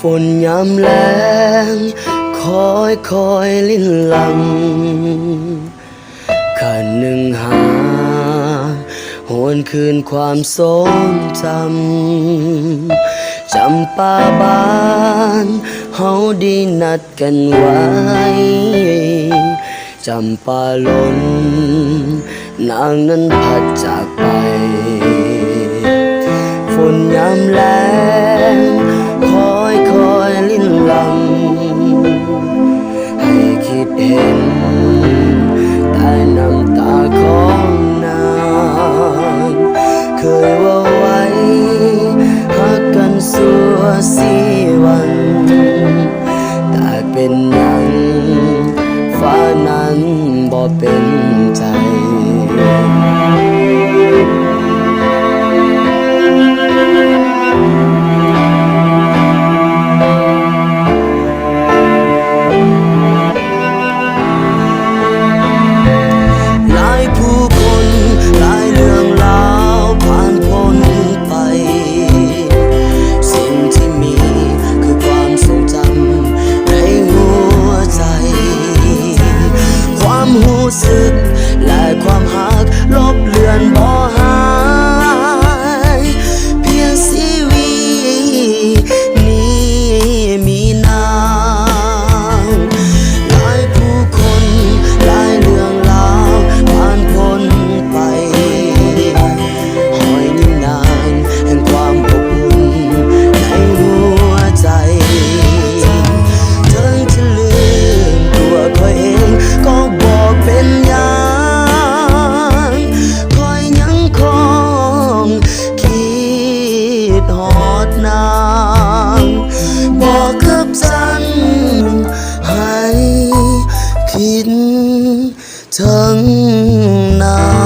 ຝົນຍາມແລ້ງຄ່ອຍໆລິນຫຼັ່ງ ຂະໜຶ່ງຫາ ຫວນຄືນຄວາມຊົງຈຳ ຈຳປາບ້ານເຮົາໄດ້ນັດກັນໄວ້ ຈຳປາຫຼົນ ນາງນັ້ນພັດຈາກໄປ ຝົນຍາມແລ້ງຄ່ອຍໆລິນຫຼັ່ງ ໃຫ້ຄິດເຫັນແຕ່ນ້ຳຕາຂອງນາງ ເຄີຍເວົ້າໄວ້ຮັກກັນຊົ່ວຊີວັນ ແຕ່ເປັນຫຍັງຟ້ານັ້ນບໍ່ເປັນໃຈ? ຫຼາຍຜູ້ຄົນ ຫຼາຍເລື່ອງລາວຜ່ານພົ້ນໄປ ສິ່ງທີ່ມີຄືຄວາມຊົງຈຳໃນຫົວໃຈ ຄວາມຮູ້ສຶກ ແລະ ຄວາມຮັກລົບເລືອນບໍ່ຫາຍ ພຽງຊີວິດນີ້ມີນາງ ຫຼາຍຜູ້ຄົນ ຫຼາຍເລື່ອງລາວຜ່ານພົ້ນໄປ ຮອຍນິ້ວນາງແຫ່ງຄວາມອົບອຸ່ນໃນຫົວໃຈ ເຖິງຈະລືມຕົວຂ້ອຍເອງກໍບໍ່ເປັນຫຍັງ ຂ້ອຍຍັງຄົງຄິດຮອດນາງ ບໍ່ຄັບສັນໃຫ້ຄິດເຖິງນາ